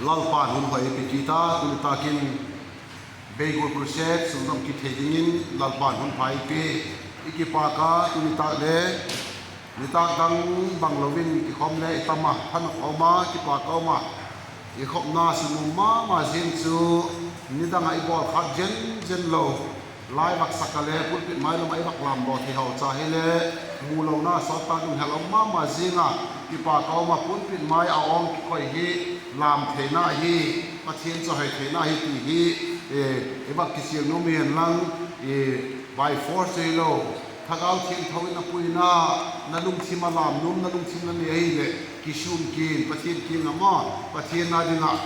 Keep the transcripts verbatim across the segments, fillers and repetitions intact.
Lalpa'n hun hoi ei pe kit a, tuni tâk in Beigur Crusade sung dong kit thei dingin Lalpa'n hun pha ei pe. I kipâk a, tuni tâk le nitâk dang bang lo in kikhawm le i tam a, thanop a um a, kipâk a um a. I khopna sung um ma ma zing chu, nidang ah i bawl khat zen zen lo, lai vak sak a le pulpit mai lam ah i vak lam daw thei haucha hile, mu lona sawt ta ding hel um ma ma zing a, kipâk a um a, pulpit mai a awng kikhoi hi lam theina hi, Pathian chawihoi theina hi ti hi, i vak kisial nuam hen lang, by force hilo, Thagau Thiangtho in a puina, na lungthim a lam nuam, na lungthim la nei ahileh kisûm kin Pathian kiang ah maw, Pathian â ding ah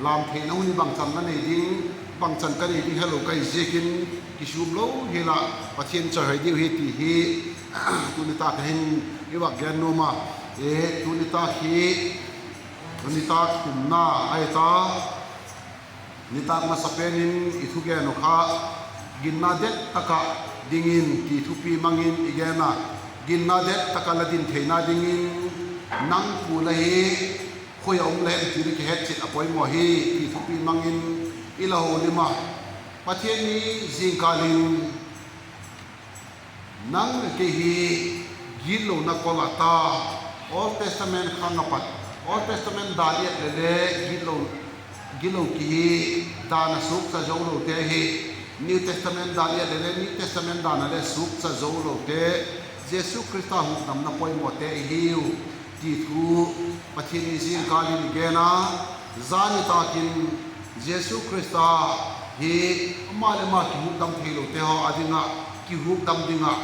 lam theina hun hi bangchan la nei ding, bangchan ka nei ding helo ka hi ziakin, kisûm lo hial ah Pathian chawihoi diu hi ti hi, tuni tâk a hin i vak gen nuam a. Tuni tâk hi, tuni tâk kumna ahi ta. Nitâk masapen in i thugen uh kha, ginna det tak ah dingin ti thupi mang in i gen a, ginna det tak ah la din theina dingin, nang pu la hi, khoi a um la hem ti la kihetchian a poimaw hi, ti thupi mang in i la holim a. Pathian ni zingkâl in nang leh kei hi gitlona kol ah ta, Old Testament khang ah pat, Old Testament dan et leh le gitlo, gitlo ki hi, dan a sukcha zo lote hi, New Testament dan et leh le New Testament dan a le sukcha zo lote, Jesu Khrista hukdamna poimawte i hiu, ti thu Pathian ni zingkâl in i gen a, zani tâk in Jesu Khrista hi ama leh ama kihukdam theilote haw â ding ah kihukdam ding ah,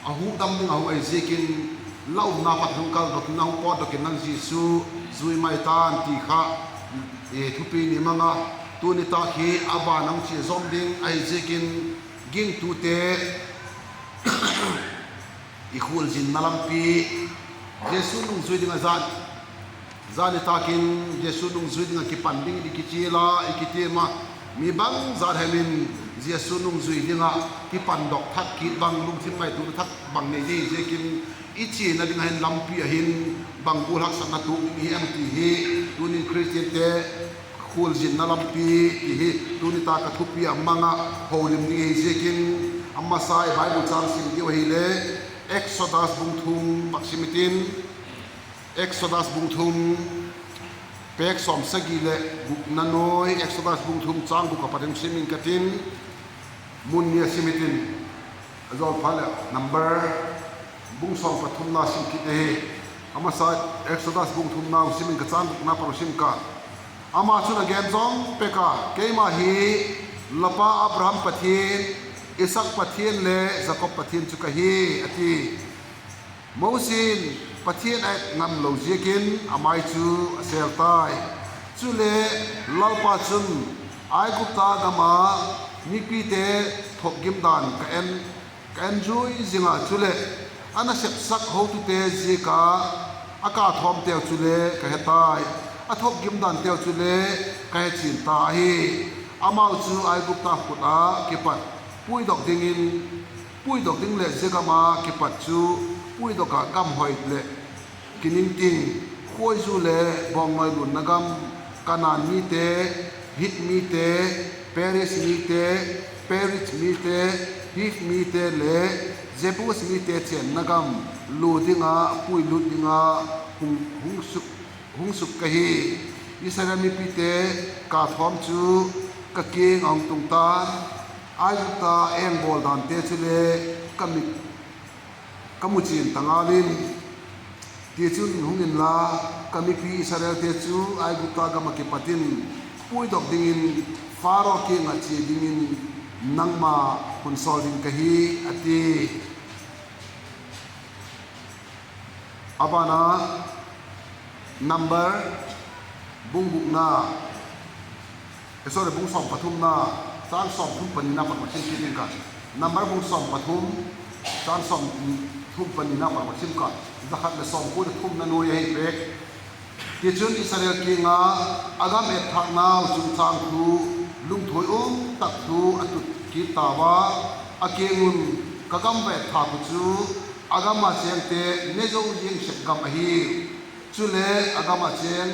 a hukdam ding a hung ahi ziakin, la umna pat hung kaldok in, a hung pawtdok in, nang Jesu zui mai ta'n ti kha, thupi ni mang a. Tuni tâk hi a ban a hung chia zawm ding ahi ziakin, gingtute i khualzinna lampi, Jesu nungzui ding ah zan, zani tâk in Jesu nungzui ding ah kipan ding i kichial a, i kitiam a, mi bangzat hem in Jesu nungzui ding ah kipandok thak kit bang, lungthim ngaituana thak bang nei ding ziakin, i chiana ding ah hin lampi ah hin bang gual haksatna tuak ding i hi em ti hi, tuni'n Khristiante khualzinna lampi ti hi tuni tâk ah thupi a mang ah holim ding i hi ziakin, a masa i Bible châng sim diu ahile, Exodus bung thum vak sim i tin, Exodus bung thum, pêk sawmsagi leh gukna nuai, Exodus bung thum châng guk a pat in sim ing ka tin, mun ni a sim i tin, a zawlpha leh Number bung sawm pathumna sim kit ahi. A masa Exodus bung thumna sim ing ka, châng gukna pat sim ka. Ama chun a gen zawm pek a, Keima hi la pa Abraham Pathian, Isak Pathian le Jakob Pathian chu ka hi, a ti. Mosi'n Pathian a et ngamlo ziakin a mai chu a sêl tai. Chule Lalpa chun, Aigupta gam a mipite thokgim dan ka en, ka en zui zing a, chuleh a nasepsak hotute ziak a a kathawmteu chule ka he tai, a thokgim danteu chule ka he chian ta ahi. Amau chu Aigupta khut a kipat puidok dingin, puidok ding leh zia gam a kipat chu puidok ah gam hoi leh kiningting, khuaizu le bawngnawi lunna gam, Kanaan mite, Hit mite, Periz mite, Periz mite, Hiv mite le Jebus mite chênna gam lua ding ah puilut ding a hung, hung suk, hung suk ka hi. Israel mipite kathawm chu ka kiang a hung tung ta'n, Aigupta eng bawl dante chule ka mit ka mu chian ta ngal in. Tichun hung inla, ka mipi Israelte chu Aigupta gam ah kipat in puidok dingin Pharaoh kiang ah chia dingin nangma hun sawl ding ka hi, a ti. A ban a, Number bung gukna, eh, sorry, bung sawm pathumna, châng sawmthum panina pat sim kit ing ka. Number bung sawm pathum, châng sawmthum panina pat sim ka. Za khat leh sawmkua leh thumna nuai ahi pek. Tichun Israel kiang a a gam etthâknau chungchâng thu, lungthuai um tak thu a tut kit tau a, a kiang un, Ka gam va etthâk uh chu a gam a chêngte ne zo ziang sek gam ahi. Chule a gam a chêng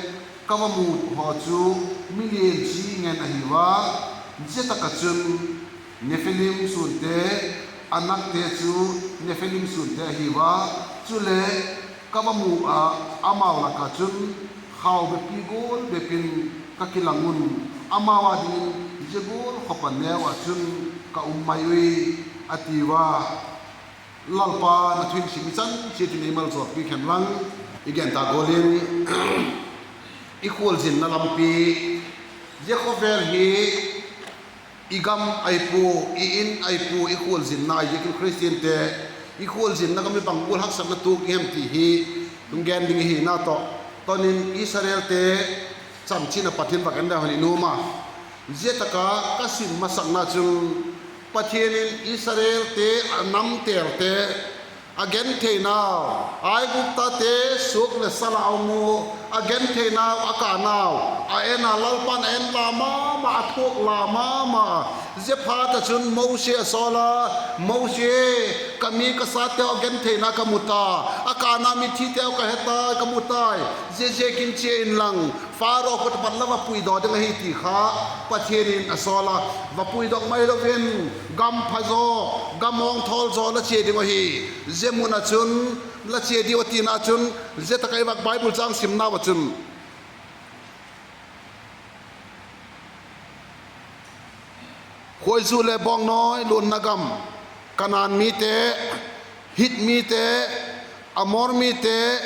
ka va mu haw chu milian chi ngen ahi ua, zia tak ah chun Nephilim suante, Anakte chu Nephilim suante ahi ua, chule ka va mu ah, amau lak ah chun khau bepi gual bep in ka kilang un, amau â dingin zia gual khawp a neu ah chun ka um mai ui, a ti ua. Lalpa'n a thu i sim i chan chiat in ei malzawlpi khen lang, i gen ta gual in, i khualzinna lampi, zia khawvel hi i gam ahi pua, i in ahi pua, i khualzinna ahi ziakin Khristiante, i khualzinna gam hi bang gual haksatna tuak i hem ti hi hung gen ding i hina tawh, ton in Israelte chanchin ah pat in vak en leu hen i nuam a. Zia tak ah ka sim masakna chun, Pathian in Israelte a namtelte, a gentheinau, Aiguptate suak leh sal ah a um u, a gentheinau, a kânau, a en a, Lalpa'n a en la ma ma, a thuak la ma ma. Ziaphat ah chun Mosi a sawl a, Mosi, ka mi ka sateu a gentheina ka mu ta, a kâna mithiteu ka he tai, ka mu tai. Ziaziakin chia inlang, Pharaoh khut ah pat la va puidaw ding ahi ti kha Pathian in a sawl a, va puidok mai lo in, gam pha zaw, gam awng thawl zaw la chia ding ahi. Zia mun ah chun la chia diu a tina chun, zia tak ah i vak Bible châng simnau ah chun, khuaizu le bawngnawi luanna gam, Kanaan mite, Hit mite, Amor mite,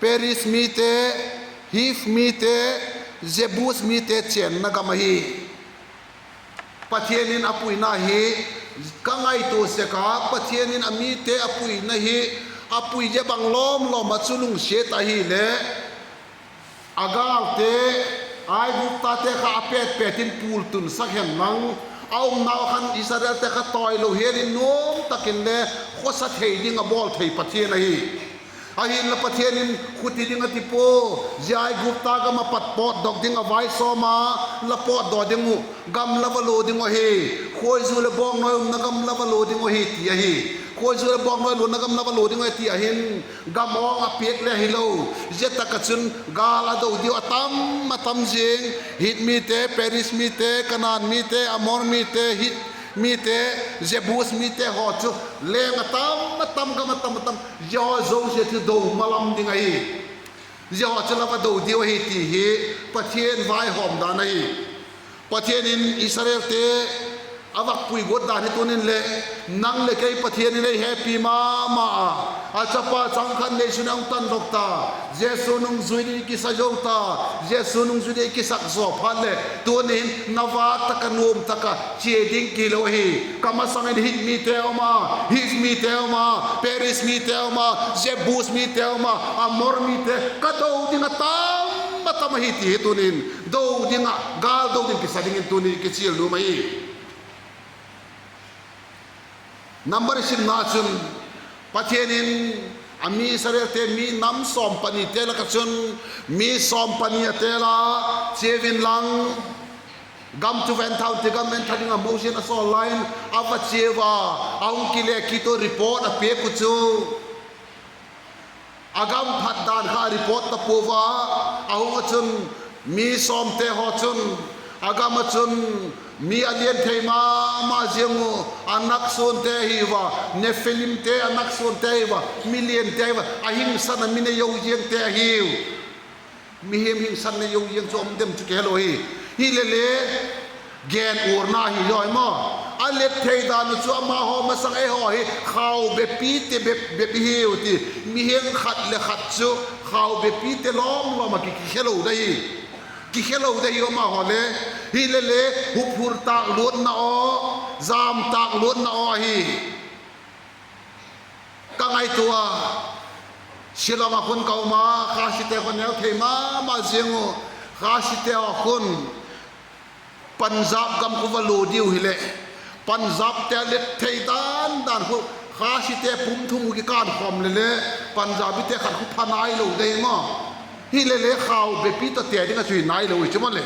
Periz mite, Hiv mite, Jebus mite chênna gam ahi. Pathian in a puina hi, ka ngaitua sek a, Pathian in a mite a puina hi, a pui zia bang lawm lawm ah chu lungsiat ahile, a gâlte, Aiguptate kha a pêt pêt in pul tunsak hen lang, a umnau khan Israelte kha tawilo hial in nuam tak in le khawsa thei ding a bawl thei Pathian ahi. Ahinla Pathian in khuti ding a ti pua, zia Aigupta gam ah pat pawtdok ding a vai sawm a, la pawtdaw ding uh, gam la va lua ding uh ahi. Khuaizu leh bawngnawi umna gam la va lua ding uh ahi ti ahi. Khuaizu leh bawngnawi luanna gam la va lua ding uh ahi ti ahin, gam awng a piak le hilo. Zia tak ah chun gâl a do diu a tam, a tam zing. Hit mite, Periz mite, Kanaan mite, Amor mite, Hit mite, Jebus mite haw chu leng a tam, a tam, gam a tam, a tam. Zia haw zosia chu do malam ding ahi. Zia haw chu la va do diu ahi ti hi Pathian vaihawm dan ahi. Pathian in Israelte a vak pui guat dan hi tun in leh, nang leh kei Pathian in ei hepi ma ma a, a chapa changkhat neisun a hung tandok ta, Jesu nungzui ding i kisa zo ta, Jesu nungzui ding i kisak zaw phat leh tuni hin na vâk tak a nuam tak a chia ding kilo ahi. Ka masang in Hit mite um a, Hiv mite um a, Periz mite um a, Jebus mite um a, Amor mite, ka do ding a tam, a tam ahi ti hi tun in do ding ah, gâl do ding kisa dingin tuni kichial nuam ahi. Number i simna chun, Pathian in a mi Israelte mi nam sawm panite lak ah chun, mi sawm pani a têl a, chia un lang, gam chu va en tha un ti, gam en tha ding ah Mosi in a sawl lai in a va chia ua, a hung kile kit ua report a piak uh chu a gam phat dan kha a report ta pua ua, a hung ah chun mi sawmte haw chun a gam ah chun mi a lian thei ma ma ziang uh, Anak suante ahi ua, Nephilimte, Anak suante ahi ua, mi liante ahi ua, a hingsan a mi nei zo ziangte ahiu. Mihing hingsan nei zo ziang chu um dem chu kihelo hi. Hilele, gen urna hi zaw i maw, a let thei dan uh chu amahaw masang, eihaw hi khau bepite bep bep i hiu ti. Mihing khat leh khat chu khau bepite lawm lawm ah ki, kikhe lo ding hi. Kikhe lo ding hi amahaw le. Hilele, huphur tâk luatna aw, jam tâk luatna aw ahi. Ka ngaitua a, Shillong ah khun ka um a, Khasite kha neu thei ma ma ziang uh, Khasite haw khun Punjab gam khu va lua diu hileh, Punjabte a let thei dan dan khu, Khasite pum thum uh kikân khawm leh le, Punjabite khat khu pha nailo ding hi maw. Hilele khau bepi tawh te ding ah chu hi nailo hi chu maw le.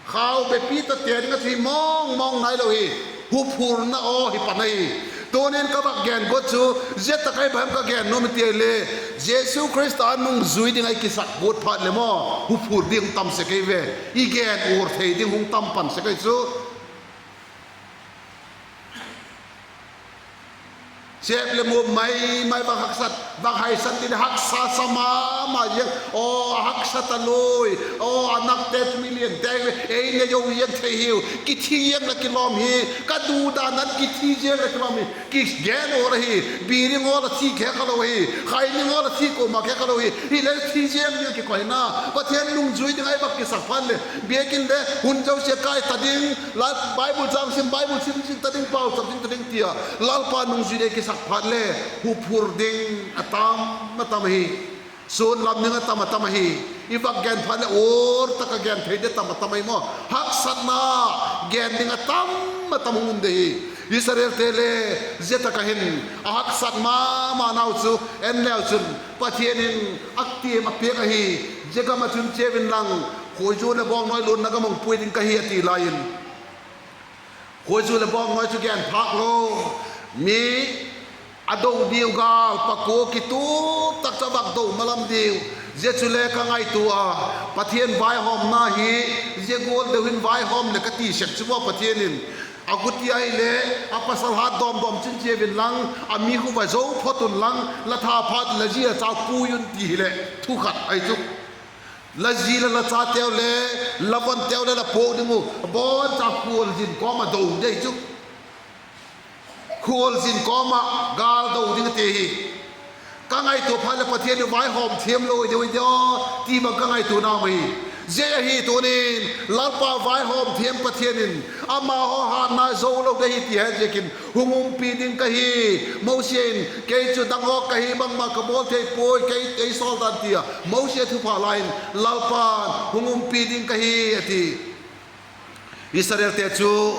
Khau bepi tawh te ding ah chu hi mawng mawng nailo hi. Huphurna aw hi pan ahi. Tunin ka vak gen guat chu, zia tak ah bang ka gen nuam i ti le, Jesu Khrista nungzui ding ah i kisak guat phat leh maw, huphur ding tam sek ei ve. I gen ur thei ding hung tam pan sek ei chu. Chêp leh mup mai mai vak haksat, vak haisan ding, haksa sa ma ma ziang. Aw, a haksa ta lui. Aw, a nakte chu miliante ei nei zo ziang thei hiu. Kithi ziang la kilawm hi. Ka du dan ah kithi ziang la kilawm hi. Kigen ur ahi. Biri ngawl a thi khe kha lo hi. Khaini ngawl a thi kuama khe kha lo hi. Hile thi ziang ding kikoina, Pathian nungzui ding ah i vak kisak phat leh, biakin le hun zosia kai ta ding, Bible châng sim, Bible sim zing ta ding, pauchap zing ta ding tia Lalpa nungzui ding ah kisak phat le, huphur ding a tam a tam ahi. Suan lam ding a tam a tam ahi. I vak gen phat leh ur tak a gen thei ding tam a tam ahi maw. Haksatna gen ding a tam a tam hung um de hi. Israelte le zia tak ah hin a haksat ma ma nau chu en leu chun Pathian in a tiam a piak ahi. Zia gam ah chun chia un lang, khuaizu leh bawngnawi luanna gam hung pui ding ka hi, a ti lai in, khuaizu leh bawngnawi chu gen phâk lo, mi a do diu gâl pakua kitup tak chu a vak do malam diu. Zia chule ka ngaitua a, Pathian vaihawmna hi zia gual deu hin vaihawm leh ka ti sek chu maw, Pathian in a guti ahile, a pasal hat dawm dawm chin chia un lang, a mi khu va zo phot un lang, la tha phat la zi la cha pui un ti hileh thu khat ahi chu. La zi le la chateu le, la vanteu le la puak ding uh, a bawn cha khualzin kawm ah do dei chu. Khualzin kawm ah gâl do ding a ti hi. Ka ngaitua phat leh Pathian in vaihawm thiam lo deu i dia ti bang ka ngaituana um ahi. Zia ahi tunin Lalpa vaihawm thiam Pathian in amahaw hatna zo lo dei hi ti he ziakin hung umpi ding ka hi. Mosi in, kei chu dang awk ka hi, bangma ka bawl thei puai, kei ei sawl dan, ti a Mosi a thupha lai in Lalpa'n hung umpi ding ka hi, a ti. Israelte chu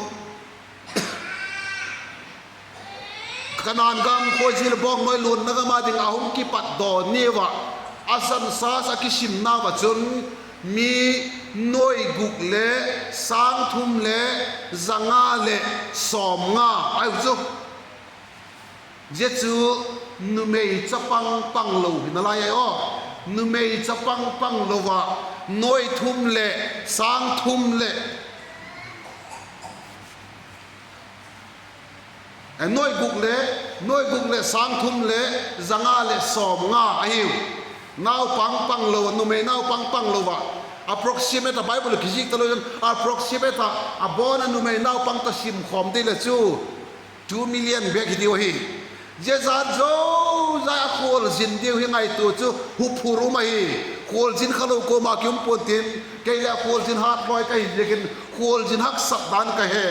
Kanaan gam khuaizu leh bawngnawi luanna gam a ding a hung kipatdaw niu ah, a census a kisimnau ah chun mi nuai guk le sâng thum le za nga leh sawmnga ahiu chu. Zia chu numei chapang pang lo hi nalai ahi aw. Numei chapang pang lo ah nuai thum leh sâng thum leh nuai guk le, nuai guk leh sâng thum leh za nga leh sawmnga ahiu. Naupang pang lo, numei naupang pang lo ah, approximate ah Bible kizik talo in approximate ah a bawn a numei naupang ta simkhawm dei le chu two million bêk hi diu ahi. Zia zat zozai a khualzin diu hi ngaitua chu huphur um ahi. Khualzin kha lo kuama ki um pua'n tin, kei leh khualzin hat lawi ka hi ziakin khualzin haksat dan ka he.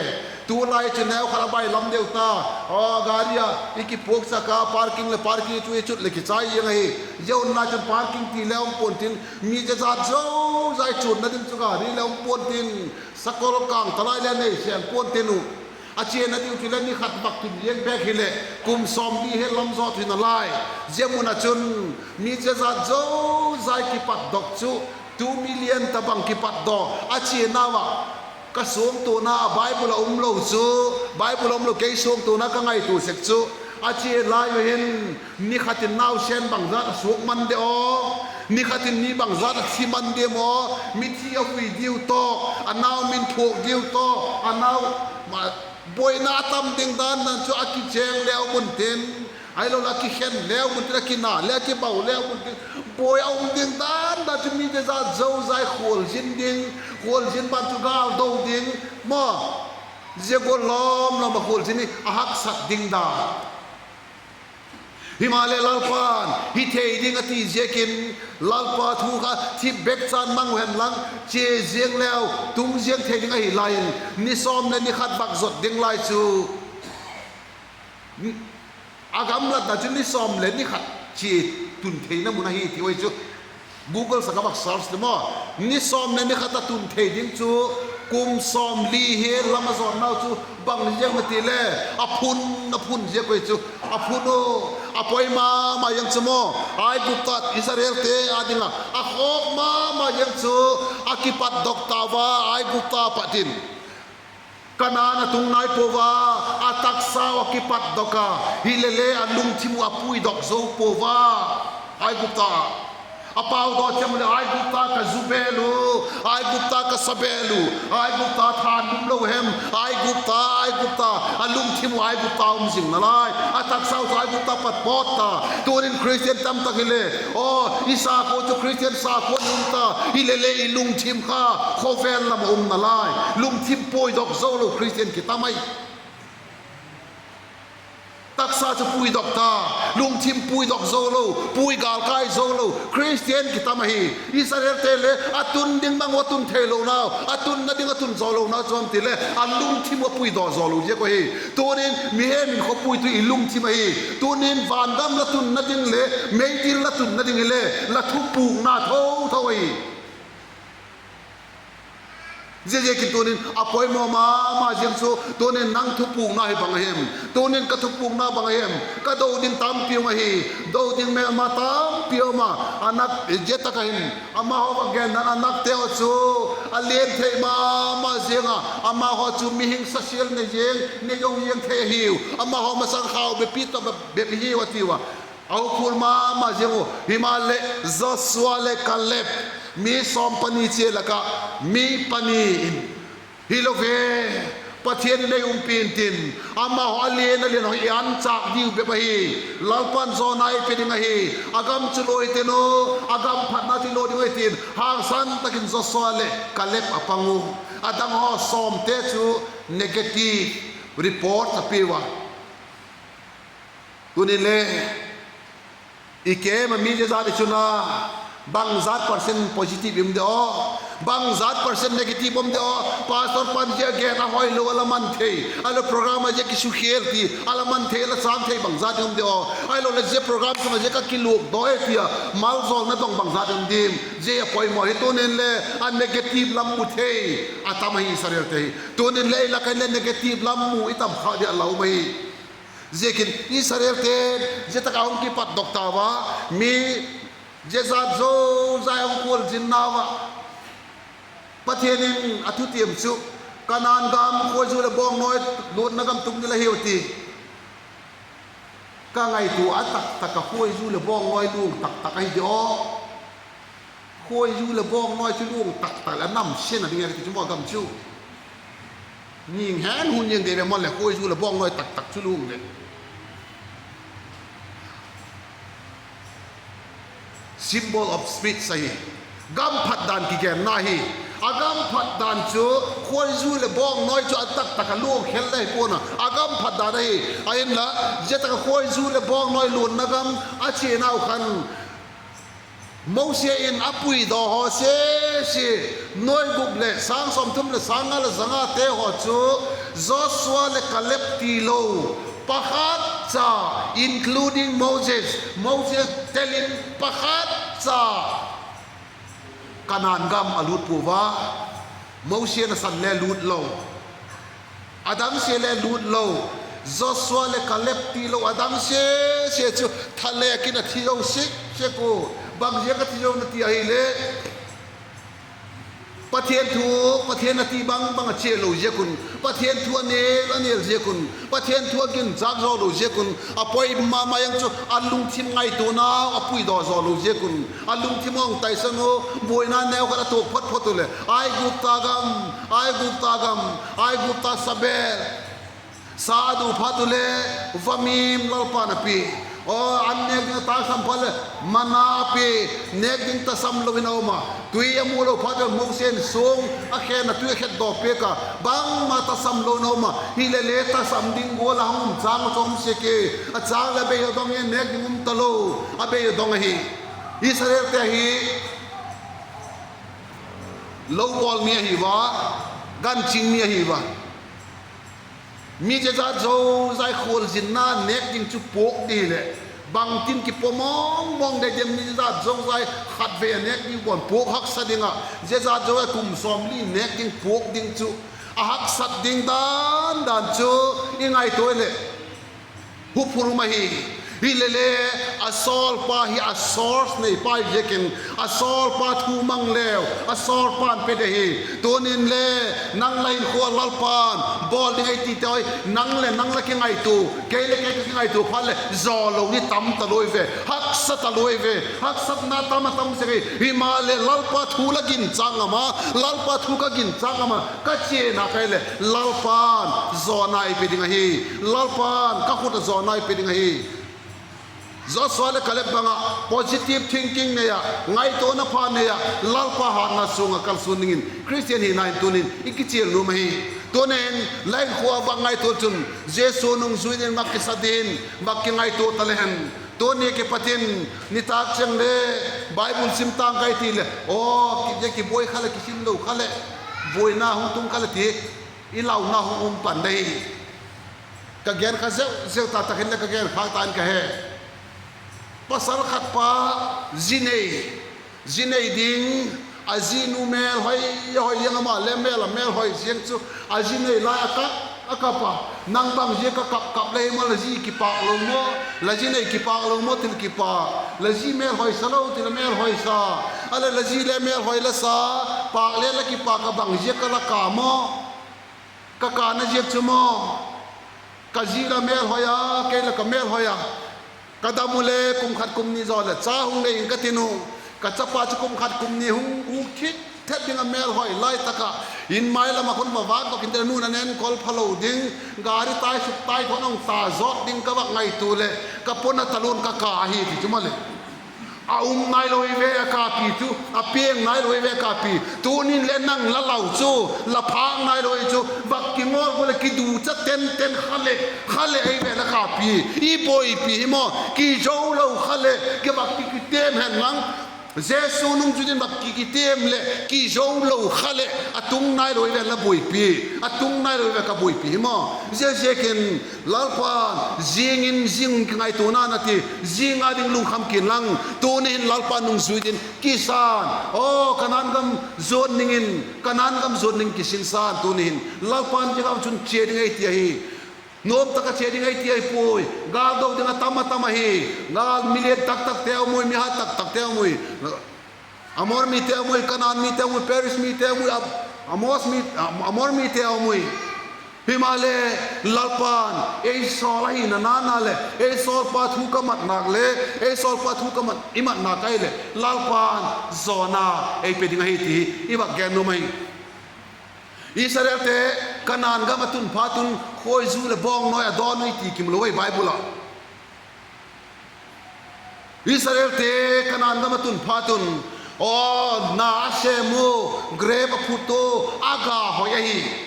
Tulai chu neu khat a bailam deu ta, a gari ah i kipuaksak a, parking leh parking chu i chut leh kichai ziang ahi. Zia hun lai chun parking ti le um pua'n tin, mi zia zat zozai chuanna ding chu gari le um pua'n tin, sakol kâng talai le nei seng pua'n tin uh. A chiana diu chu le ni khat bak tun ziang bêk hileh kum sawmli he lam zawt hi nalai. Zia mun ah chun mi zia zat zozai kipatdok chu two million tabang kipatdaw a chianau ah, ka suangtuana Bible ah um lo chu, Bible ah um lo kei suangtuana ka ngaitua sek chu, a chia lai u hin ni khat in nausen bangzat a suak man de aw, ni khat in mi bangzat a thi man diam aw, mithi a vui diu tawh, a nau min phuak diu tawh, a nau buaina a tam ding dan dan chu a kichêng leu mun tin, ahilo la kikhen leu mun tin, a kina le a kibau leu mun tin, buai a um ding dan dan chu mi zia zat zozai khualzin ding, khualzin ban chu gâl do ding, maw, zia gual lawm lawm a khualzin hi a haksat ding dan. Himaleh Lalpa'n hi thei ding a ti ziakin, Lalpa thu kha thip bek chan mang u hen lang, chia ziang leu tung ziang thei ding ahi lai in, ni sawm leh ni khat bak zot ding lai chu a gamlatna chu ni sawm leh ni khat chia tun theina mun ahi ti ui chu. Google sak a bak search le maw, ni sawm leh ni khat a tun thei ding chu kum sawmli hi lam a zawnnau chu bang ziang na ti le, a phun, a phun ziak ui chu. A phun u, a poi ma ma ziang chu maw, Aigupta, Israelte â ding ah a khawk ma ma ziang chu, a kipatdok tau a, Aigupta pat in Kanaan a tung nai pua a, a taksau a kipatdok a, hilele a lungthim uh a puidok zo pua a. Aigupta a pau daw chiang uleh, Aigupta ka zu bêl u, Aigupta ka sa bêl u, Aigupta than um lo hem, Aigupta, Aigupta, a lungthim uh Aigupta um zing nalai, a taksau chu Aigupta pat pawt ta. Tunin Christian tamtak hile, aw, i sakhua chu Christian sakhua um ta, hilele i lungthim kha khawvel lam ah um nalai, lungthim puidok zo lo Christian kitam ahi. Taksa chu puidok ta, lungthim puidok zo lo, pui gâl kai zo lo Christian kitam ahi. Israelte le a tun ding bang uh a tun theilonau, a tunna ding a tun zaw lonau chu bang ti le, a lungthim uh a puidok zaw lo ziak uh ahi. Tunin mihem in khawpui tu i lungthim ahi. Tunin vangam la tunna ding leh meidil la tunna ding hile, la thupukna tho tho ahi. Ziaziakin tunin a poimaw ma ma ziang chu, tunin nang thupukna hi bang a hem? Tunin ka thupukna bang a hem? Ka do ding tampi um ahi. Do ding mêlma tampi um a, a nak zia tak ah hin amahaw va gendan a nakte haw chu a lian thei ma ma ziang a, amahaw chu mihing sasial ne ziang, ne zo ziang thei ahiu. Amahaw masang khau bepi tawh bep hiu a tiu a, a hukhul ma ma ziang u. Himaleh Joshua leh Kaleb, mi sawm pani chia lak ah mi pani in, hilo ve, Pathian in ei umpi intin, amahaw a lian a lian haw i anchâk diu bep ahi. Lalpa'n zawnna ei pe ding ahi. A gam chu lawi ten u, a gam phatna chu i law ding ahi tin hangsan tak in Joshua leh Kaleb a pang u. A dang haw sawmte chu negative report a piau a. Tunin le i kêm ah mi zia zat i chun a, bangzat percent positive i um de aw, bangzat percent negative um de aw? Pastor pan zia gen a hoi lo a la man thei, ahiloleh program ah zia kisukhêl ti a la man thei, a la châng thei bangzat i um de aw? Ahiloleh zia program sung ah zia ka kiluak dawi ti a malzawlna dong bangzat i um diam? Zia a poimaw hi. Tunin le a negative lam mu thei a tam ahi Israelte hi. Tunin le ei lak ah le negative lam mu i tam kha di a la um ahi. Ziakin Israelte zia tak ah hung kipatdok tau a, mi zia zat zozai hung khualzinnau ah, Pathian in a thutiam chu, Kanaan gam khuaizu leh bawngnawi luanna gam tung ding la hiu ti. Ka ngaitua a taktak ah khuaizu leh bawngnawi luang taktak ahi di aw. Khuaizu leh bawngnawi chu luang taktak leh a nam sian a ding e ka ti chu maw gam chu. Ning hen hun ziang de ve maw leh khuaizu leh bawngnawi taktak chu luang leh. Symbol of speech ahi. Gam phat dan kigenna hi. A gam phat dan chu khuaizu leh bawngnawi chu a taktak ah luang khel le hi pua'n a, a gam phat dan ahi. Ahinla, zia tak ah khuaizu leh bawngnawi luanna gam a chianau khan Mosi in a puidaw haw sese, nuai gup leh sâng sawmthum leh sâng nga leh za ngate haw chu Joshua leh Kaleb tilo, pakhat cha, including Moses, Moses tel in pakhat cha Kanaan gam a lût pua a. Mosi nasan le lût lo, a dang sia le lût lo, Joshua leh Kaleb tilo a dang sese chu thalêk in a thi zo sik sek u. Bang ziak a thi zo na ti ahile, Pathian thu, Pathian a ti bang bang a chia lo ziak un, Pathian thu a nêl a nêl ziak un, Pathian thu a ginchâk zaw lo ziak un, a poi ma ma ziang chu a lungthim ngaituanau a puidaw zaw lo ziak un, a lungthim a hung taisan u, buaina neu khat a tuak phot phot u leh, Aigupta gam, Aigupta gam, Aigupta sa bêl, sa a du phat u le, va mim Lalpa'n a pia. Aw, an nêk ding a tasam phat leh, manna a pia, nêk ding tasam lo in a um a. Tui a mu lo phat u leh Mosi in suang a khen a, tui a khetdawk piak a, bangma tasam lo in a um a. Hilele tasam ding gual a hung um châng a chu um sik e, a châng leh a bei a dong e, nêk ding um talo, a bei a dong ahi. Israelte hi lo bawl mi ahi ua, gan ching mi ahi ua. Mi zia zat zozai khualzinna nêk ding chu puak di hileh, bangtin kipua mawng mawng de diam? Mi zia zat zozai khatvei a nêk ding bawn puak haksa ding ah, zia zat zozai kum sawmli nêk ding puak ding chu, a haksat ding dan dan chu i ngaitua leh, huphur um ahi. Hilele, a sawlpa hi a source neipa ziakin, a sawlpa thu mang leu a sawlpa'n pe ding ahi. Tunin le, nang la hinkhua Lalpa'n bawl ding ahi ti te hi, nang leh nang la kingaitua, kei leh kei ka kingaitua phat leh zaw lo ni tam ta luai ve, haksa ta luai ve, haksatna tam a tam sek hi. Himaleh Lalpa thu la ginchâk ngam a, Lalpa thu ka ginchâk ngam a, ka chiana kai leh Lalpa'n zawna ei pe ding ahi. Lalpa'n ka khut ah zawna ei pe ding ahi. Joshua leh Kaleb bang ah positive thinking nei ah, ngaituana pha nei ah, Lalpa hatna sung ah kalsuan dingin Khristian hina in tunin i kichial nuam ahi. Tunin la hinkhua vak ngaitua chun, Jesu nungzui dingin vak kisa dingin vak kingaitua ta le hen. Tuni kipat in nitâk chiang le Bible sim tâng kai ti leh, aw, kizia kibuai kha leh, kisim lo kha leh, buaina hung tung kha leh ti, i launa hung um pan dei. Ka gen kha zeu zeu, tak tak in leh ka gen khâk ta in ka he. Pasal khat pa, zi nei, zi nei ding, a zinu mêlhoi, hoi ziang, ama le mêl a mêlhoi ziang chu, a zi nei lai a kap, a kap a, nang bang ziak a kap kap le hi maw, la zi kipâk lo maw, la zi nei kipâk lo maw ti leh kipâk, la zi mêlhoi sa lo ti leh mêlhoi sa, a leh la zi le mêlhoi la sa, pâk le la kipâk a, bang ziak a la kap maw, ka kâpna ziak chu maw, ka zi la mêlhoi a, kei la ka mêlhoi a, ka dam u le kum khat kum ni zaw leh cha hung nei ing ka tin u, ka chapa chu kum khat kum ni hung gûk thit thet ding a mêlhoi lai tak ah, in mai lam ah khun va vâkdok intin, a nu'n a ne enkol phalo ding, gari tai suk tai thawn a hung ta zawt ding ka vak ngaitua leh, ka pon a talun ka kap ahi ti chu maw le. A um nailo ve a kâppi chu, a piang nailo ve a kâppi. Tunin le nang la lau chu, la phâk nailo chu, vak kingawl gu leh kiducha ten ten kha leh, kha leh ei ve la kâppi. I buaipi hi maw, kizo lo kha leh kivak ki, kitiam hen lang. Jesu nungzui dingin vak ki, kitiam leh kizo lo kha leh a tung nailo ve la buaipi, a tung nailo ve ka buaipi hi maw. Ziaziakin Lalpa'n zing in zing kingaituana na ti, zing a ding lungkham ki'n lang, tuni hin Lalpa nungzui dingin kisa'n, aw, Kanaan gam zuan dingin, Kanaan gam zuan ding kisinsa'n tuni hin Lalpa'n zia gam chun chia ding ei ti ahi. Nuam tak a chia ding ei ti ahi puai. Gâl do ding a tam a tam ahi. Gâl, mi lian tak takte um ui, mi hat tak takte um ui. Amor mite um ui, Kanaan mite um ui, Periz mite um ui, Amos mi, Amor mite um ui. Himaleh, Lalpa'n ei sawl ahina nana leh ei sawlpa thu ka mat nak le, ei sawlpa thu ka mat, i mat nak ahi leh Lalpa'n zawna ei pe ding ahi ti i vak gen nuam ahi. Israelte Kanaan gam a tun phat un khuaizu leh bawngnawi a dawn ui ti kimu lo ei Bible ah. Israelte Kanaan gam a tun phat un, aw, na a sêm u, grep a phut u, a ga hoi ahi.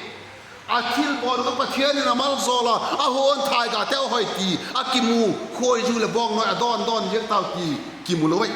A thilbawl kha Pathian in a maljawl a, a huan thaigate a hoi ti a kimu, khuaizu leh bawngnawi a dawn dawn ziang tau ti kimu lo ei.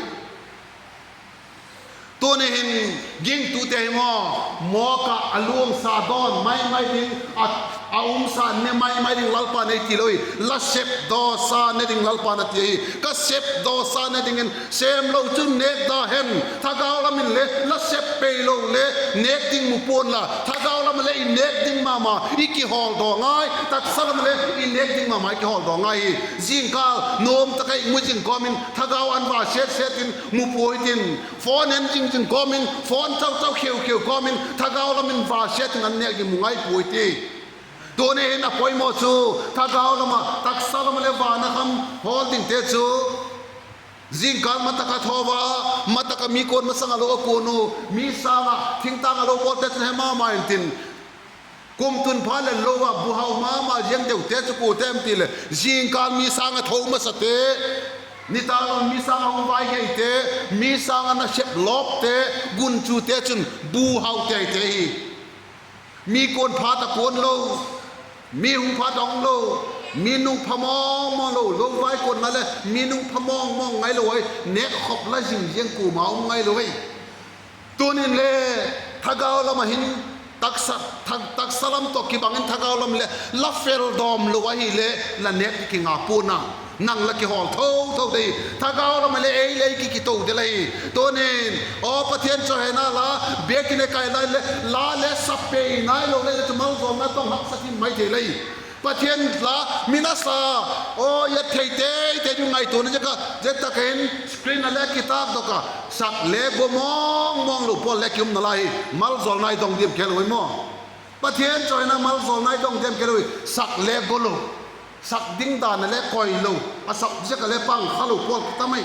Tuni hin gingtute hi maw, mawk ah a luangsa dawn mai mai ding, a, a umsa ne mai mai ding Lalpa'n ei ti lo i, la sepdawsa ne ding Lalpa'n a ti ahi. Ka sepdawsa ne dingin sêm lo chun nêk da hen, thagau lam in le la sep pei lo le nêk ding mu pua'n la, thagau lam ah le i nêk ding ma ma i kihawldaw ngai, taksa lam ah le i nêk ding ma ma i kihawldaw ngai hi. Zingkâl nuam tak a i mu zing kawm in thagau an va set set in mu puai tin, phone en zing zing kawm in, phone chau chau kheu kheu kawm in thagau lam in va set in an nêk ding mu ngai puai ti. Tuni hin a poimaw chu thagau lam ah, taksa lam ah le van a kham hawl dingte chu, zingkâl matak a tho a, matak a mi kuan masang a lo a kuan u, mi sâng ah thingtâng a lo bawlte chun he ma ma intin, kum tun phat leh lo a buhau ma ma ziang deute chu kuate em ti leh, zingkâl mi sâng a tho masate, nitâk lam mi sâng a hung vai geite, mi sâng a nasep lawpte, gunchute chun buhaute ahi te hi. Mi kuan phat a kuan lo, mi hung phat a hung lo, mi nungpha mawng mawng lo, lo vai kuanna leh mi nungpha mawng mawng ngailo ai, nêkkhop la zing ziang kuama um ngailo ai. Tunin le thagau lam ah hin taksa, thag-, taksa lam tawh kibang in thagau lam leh la fel dawm lo ahileh la nêk kinga pua'n a, nang la kihawl tho tho dei. Thagau lam ah le ei le ei ki, kito del ahi. Tunin, aw Pathian chawihoina la, biakin ah kai lai leh la le sa pei nailo le chu maljawlna tawh haksa thim mai thei lei. Pathian la min a sa, aw, i et thei tei tei ding ngaituana ziak a, zia tak ah hin screen a le kitâkdok a, sak le gua mawng mawng lo pawl le ki um nalai hi. Malzawlna i dong diam kei lo i maw? Pathian chawina malzawlna i dong diam kei lo i, sak le gua lo, sak ding dan a le koi lo, a sak ziak a le pang kha lo pawl ki tam ai.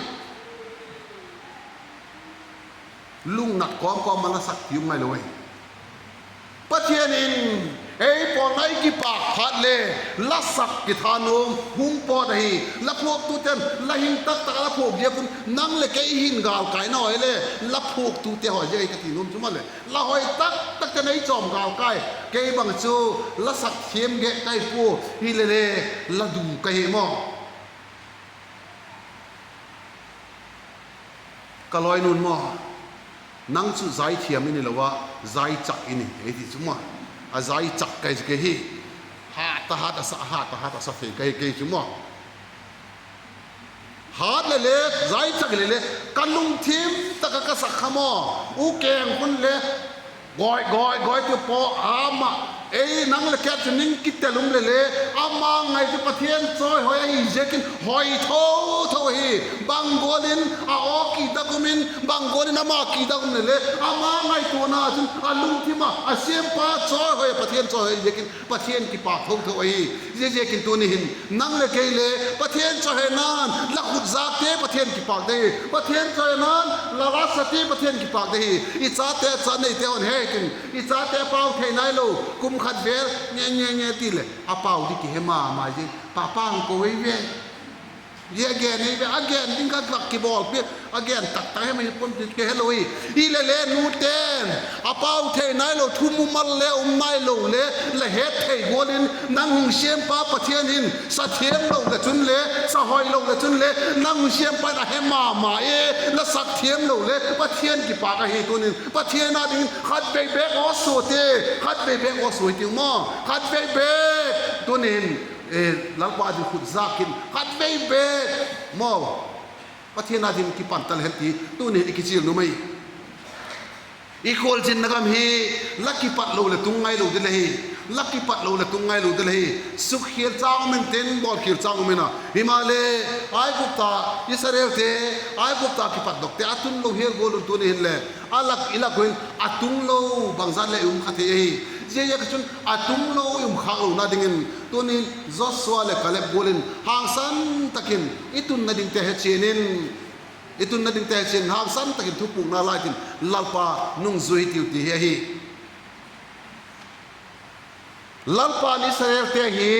Lungnat kawm kawm a la sak ti um ngai lo ai. Pathian in ei pawtna i kipâk phat le, la sak kitha nuam hung pawt ahi. La phuaktute'n la hing tak tak a la phuak ziak un nang leh kei hin gâlkaina haw le, la phuaktute haw ziak ahi ka ti nuam chu maleh. La hoi tak takte'n ei chawm gâlkai. Kei bang chu la sak thiam gek ka hi pua, hile le la du ka hi maw. Ka lawinu'n maw, nang chu zaithiam i ni lo a, zaichak i ni ei ti chu maw. A zaichak ka hi, ka hi. Hat a hat a sa, hat a hat a sa thei ka hi kei chu maw. Hat le le, zaichak le le, ka lungthim tak ah ka sak kha maw. U keng hun le, gawi gawi gawi ti paw ama, ei nang leh kei chu ning kitel um le le, ama ngai chu Pathian chawihoi ahi ziakin hoi tho tho ahi. Bang gual in a aw kidak um in, bang gual in ama kidak um le le, ama ngaituana chun a lungthim ah a siampa chawihoi, Pathian chawihoi ziakin Pathian kipâk tho tho ahi. Ziaziakin tuni hin nang leh kei le Pathian chawihoi nan la khut zâkte Pathian kipâk de hi. Pathian chawihoi nan la la sate Pathian kipâk de hi. I chate cha neite haw'n he tin, i chate pau thei nailo, kum khat vel nge nge nge ti leh a pau di kihe ma ma ziang. Pa pa hung ko ei ve. Zia gen ei ve, a gen ding kha vak kibawlpiak, a gen tak tak hem hi pom ti kihelo hi. Hile le nute'n a pau thei nailo, thu mumal le um nailo le, la het thei gual in nang hung siampa Pathian hin sa thiam lo le chun le, sa hoi lo le chun le, nang hung siampa in a he ma ma e, la sak thiam lo le Pathian kipâk ahi. Tunin Pathian â dingin khatvei bêk aw sua ti, khatvei bêk aw sua i tiu maw, khatvei bêk. Tunin Lalpa ding khut zâk in khatvei bêk maw, Pathian â ding kipan ta le hen ti tunin i kichial nuam ahi. I khualzinna gam hi la kipat lo leh tung ngailo ding ahi. La kipat lo leh tung ngailo ding ahi. Sukkhial châng um intin, bawlkhial châng um in a, himaleh Aigupta, Israelte Aigupta kipatdokte a tun lo hial gual un tuni hin le a lak i lak un a tung lo bangzat le i um kha thei ahi. Ziaziakchun a tung lo i um khâk lona dingin tunin Joshua leh Kaleb gual in hangsan tak in i tunna dingte hechian in, i tunna dingte hechian in hangsan tak in thupukna lai tin Lalpa nungzui tiu ti hi ahi. Lalpa'n Israelte hi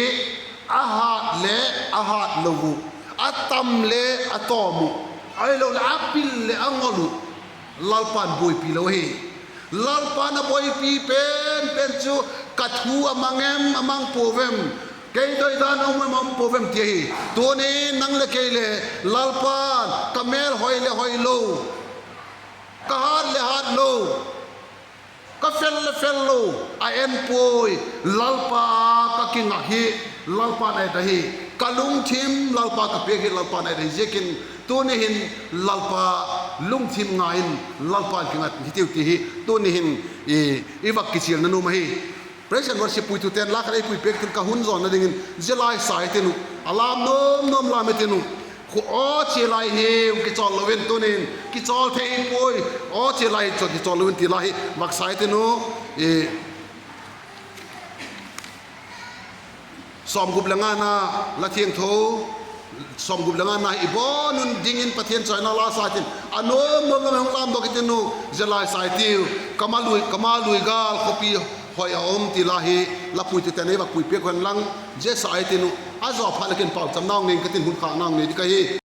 a hât leh a hât lo uh, a tam le a tawm uh, ahiloleh a pil leh a ngol uh, Lalpa'n buaipi lo ahi. Lalpa'n a buaipi pen pen chu, ka thu a mang em, a mang puau em, kei doidan a um em, a um puau em ti ahi. Tunin nang leh kei le Lalpa'n ka mêl hoi leh hoi lo, ka hât leh hât lo, ka fel leh fel lo a en puai. Lalpa ka kingak hi, Lalpa'n a et ahi. Ka lungthim Lalpa ka piak hi, Lalpa'n a et ahi ziakin tuni hin Lalpa lungthim nga in Lalpa'n kingat hitiu ti hi tuni hin i vak kichialna nuam ahi. Praise and worship puitute'n la khat ei pui piak tin, ka hun zawnna dingin zia la i sa i tin uh, a lâm nuam nuam lâm i tin uh. Khu aw chia lai hi kichawl lo in tunin, kichawl thei puai, aw chia lai chu kichawl lo in ti la hi vak sa i tin uh. Sawmgup leh ngana, La thiangtho sawmgup leh ngana i bawn un dingin Pathian chawina la sa i tin, a nuam nuam lam hung lâm dok i tin uh, zia la i sa i tiu. Ka ma lui gâl khawpi hoi a um ti la hi la puitute'n ei vak pui piak hen lang, zia sa i tin uh. A zaw phat leh ken paucham nau nei ing ka tin, hun khâk nau nei ding ka hi.